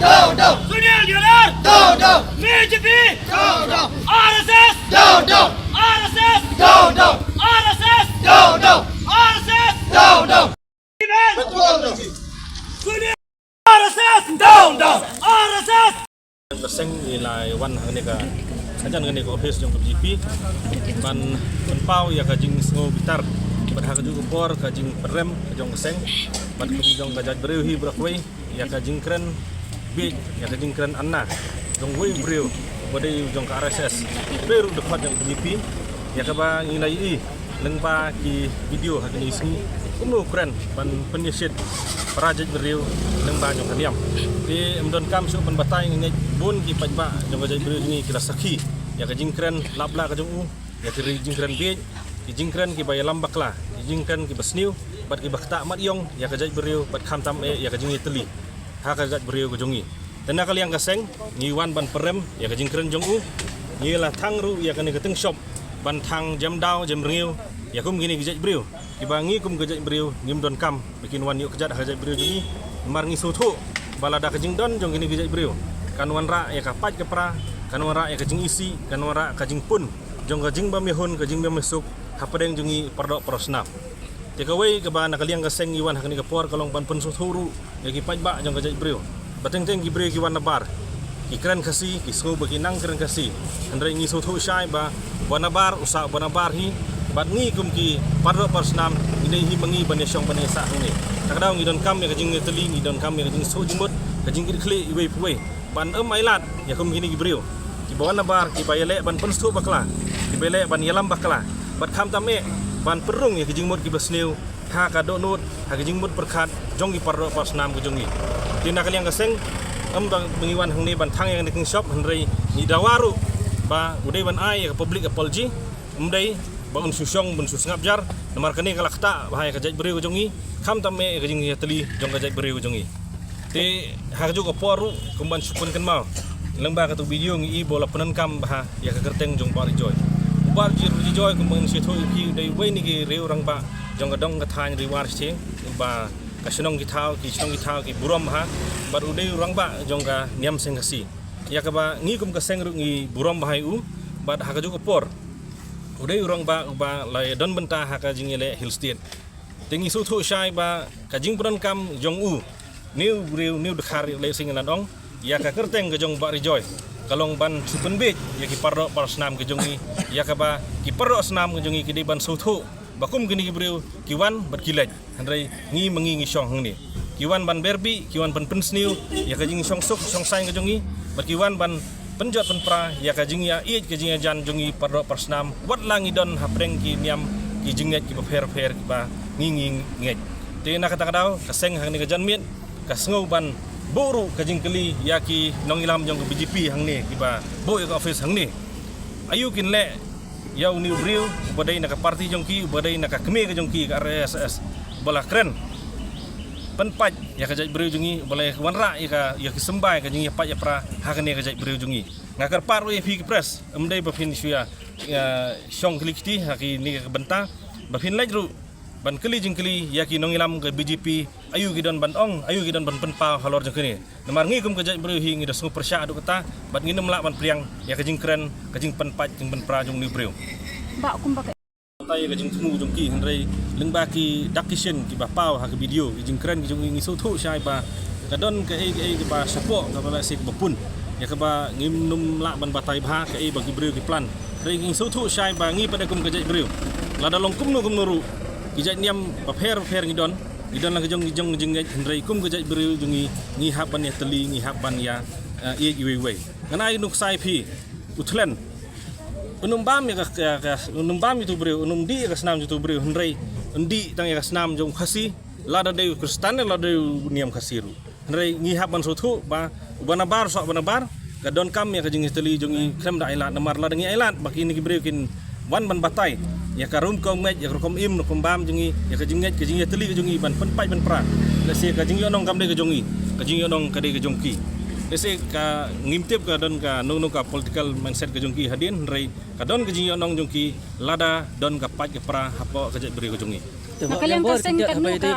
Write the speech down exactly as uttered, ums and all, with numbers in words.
Down, down. Sunil Gillar. Down, down. B J P. Down, down. R S S. Down, down. R S S. Down, down. R S S. Down, down. R S S. Down, down. Sunil. R S S. Down, down. R S S. Ka seng ngi la wan ha kane ka, hajan kane ka office jong ka B J P ban pynpaw ïa ka jingsngew bitar bad ha kajuh ka por ka jingpyrem ka jong ka seng bad kum jong ka jaitbynriew hi baroh kawei ïa ka jingkren bieit, ïa ka jingkren anna jong uwei u briew uba dei jong ka R S S, uwei ruh u dkhot jong ka B J P, ïa kaba ngi la ïohi lyngba ki video ha kine ki sngi kumno u kren ban pynïashit para jaitbynriew lyngba jong ka niam. Te ym donkam shuh ban batai, ngi ngeit bun ki paidbah jong ka jaitbynriew jong ngi ki la sakhi ïa ka jingkren lap la ka jong u, ïa ki jingkren bieit, ki jingkren kiba ïalam bakla, ki jingkren kiba sniew bad kiba ktah mat ïong ïa ka jaitbynriew bad khamtam eh ïa ka jingïatylli ha ka jaitbynriew ka jong ngi. Te na ka liang ka seng ngi wan ban pyrem ïa ka jingkren jong u. Ngi la thang ruh ïa kane ka tyngshop ban thang jem daw jem rngiew ïa kum kine ki jaitbynriew kiba ngi kum ka jaitbynriew ngim donkam ba kin wan ïoh kjat ha ka jaitbynriew jong ngi. Namar ngi sngewthuh ba lada ka jingdon jong kine ki jaitbynriew kan wanrah ïa ka paid ka pra, kan wanrah ïa ka jingisih, kan wanrah ka jingpun jong ka jingbymïahun ka jingbymïasuk hapdeng jong ngi paradoh parasnam. Te kawei kaba na ka liang ka seng ngi wan ha kane ka por ka long ban pynsngewthuh ruh ïa ki paidbah jong ka jaitbynriew ba teng teng ki briew ki wan nabar, ki kren Khasi, ki sngew ba ki nang kren Khasi. Hynrei ngi sngewthuh shai ba uba nabar u sah uba nabar hi bad ngi kum ki paradoh parasnam ngi dei hi ma ngi ban ïashong ban ïasah hangne. Te ka daw ngi donkam ïa ka jingïatylli, ngi donkam ïa ka jingsuk jingmut, ka jingkitkhlieh iwei pa iwei ban ym ailad ïa kum kine ki briew kiba wan nabar, kiba ïaleh ban pynsngewthuh bakla, kiba ïaleh ban ïalam bakla bad khamtam eh ban pynrung ïa ki jingmut kiba sniew ha ka dohnud, ha ka jingmut pyrkhat jong ki paradoh parasnam ka jong ngi. Te na ka liang ka seng ym ba ngi wan hangne ban thang ïa kane ka tyngshop, hynrei ngi dawa ruh ba u dei ban ai ïa ka public apology, ym dei ba un shu shong ban shu sngap jar, namar kane ka la ktah bha ïa ka jaitbynriew ka jong ngi, khamtam eh ïa ka jingïatylli jong ka jaitbynriew ka jong ngi. Te ha kajuh ka por ruh kum ban shu pynkynmaw lyngba katu ka video ngi i ba la pyndonkam bha ïa ka kyrteng jong Bah Rijoy. U Bah Rijoy kum ban shu ïathuh ïa phi u dei uwei na ki riew rangbah jong ka dong ka thaiñ Ri War Shatei, uba ka shnong ki thaw, ki shnong ki thaw ki burom bha bad u dei u rangbah jong ka niam seng Khasi ïa kaba ngi kum ka seng ruh ngi burom bha ïa u. Bad ha kajuh ka por u dei u rangbah uba la ïadon bynta ha ka jingïaleh Hill State. Te ngi sngewthuh shai ba ka jingpyndonkam jong u, une u briew, une u dkhar, lehse ngi lah ban ong, ïa ka kyrteng ka jong Bah Rijoy ka long ban shu pynbiej ïa ki paradoh parasnam ka jong ngi, ïa kaba ki paradoh snam ka jong ngi ki dei ban sngewthuh ba kum kine ki briew ki wan bad ki leit, hynrei ngi ma ngi ngi shong hangne. Ki wan ban ber bih, ki wan ban pynsniew ïa ka jingshongsuk shongsaiñ ka jong ngi bad ki wan ban pynjot pynpra ïa ka jingïaieit ka jingïajan jong ngi paradoh parasnam, wat la ngi don hapdeng ki niam ki jingngeit kiba pher pher kiba ngi ngi ngeit. Te na kata ka daw ka seng hangne ka janmiet ka sngew ban buh ruh ka jingkylli ïa ki nongïalam jong ka B J P hangne kiba buh ïa ka office hangne. Aïu kin leh ïa une u briew uba dei na ka party jong ki, uba dei na ka kmie ka jong ki ka R S S, uba la kren pynpait ïa ka jaitbynriew jong ngi, uba la wanrah ïa ka, ïa ki symbai ka jingïapait ïapra ha kane ka jaitbynriew jong ngi. Nga kyrpad ruh ïa phi ki press, ym dei ba phin shu ïa, ïa shong khlieh kti ha kine ka bynta, ba phin leit ruh ban kylli jingkylli ïa ki nongïalam ka B J P, aïu ki don ban ong, aïu ki don ban pynpaw halor jong kane. Namar ngi kum ka jaitbynriew hi ngi da sngew pyrshah haduh katta bad ngin ym lah ban pdiang ïa ka jingkren, ka jingpynpait, ka jingpynpra jong une u briew. Bah, kumba ka tai ïa ka jingthmu jong ki, hynrei lyngba ki dak ki shin kiba paw ha ka video, ki jingkren ki jong ngi, ngi sngewthuh shai ba ka don kaei kaei kaba shapoh, kaba lehse kaba pun, ïa kaba ngim nym lah ban batai bha kaei ba ki briew ki plan. Hynrei ngi sngewthuh shai ba ngi pat kum ka jaitbynriew, lada long kumno kumno ruh, ki jait niam bapher bapher ngi don, ngi don la ka jong ngi jong jingngeit, hynrei kum ka jaitbynriew jong ngi, ngi hap ban ïatylli, ngi hap ban ïa, eh, ïeit iwei iwei. Ngan ai nuksa ïa phi, u Thlen, un ym bam ïa ka, ka, ka, un ym bam ïa utu u briew, un ym dih ïa ka snam jong utu u briew, hynrei un dih tang ïa ka snam jong u Khasi, lada dei u Khristan, lada dei u niam Khasi ruh. Hynrei ngi hap ban sngewthuh ba uba nabar sah uba nabar, ka donkam ïa ka jingïatylli jong ngi khlem da ailad, namar lada ngi ailad ba kine ki briew kin wan ban batai ïa ka rukom ngeit, ïa ka rukom im rukom bam jong ngi, ïa ka jingngeit ka jingïatylli ka jong ngi ban pynpait pynpra, lehse ka jingïohnong kam dei ka jong ngi, ka jingïohnong ka dei ka jong ki. Lehse ka ngim tip ka don kano kano ka political mindset ka jong ki hadien, hynrei ka don ka jingïohnong jong ki lada don ka pait ka pra hapoh ka jaitbynriew ka jong ngi. Na ka liang ka seng katno ka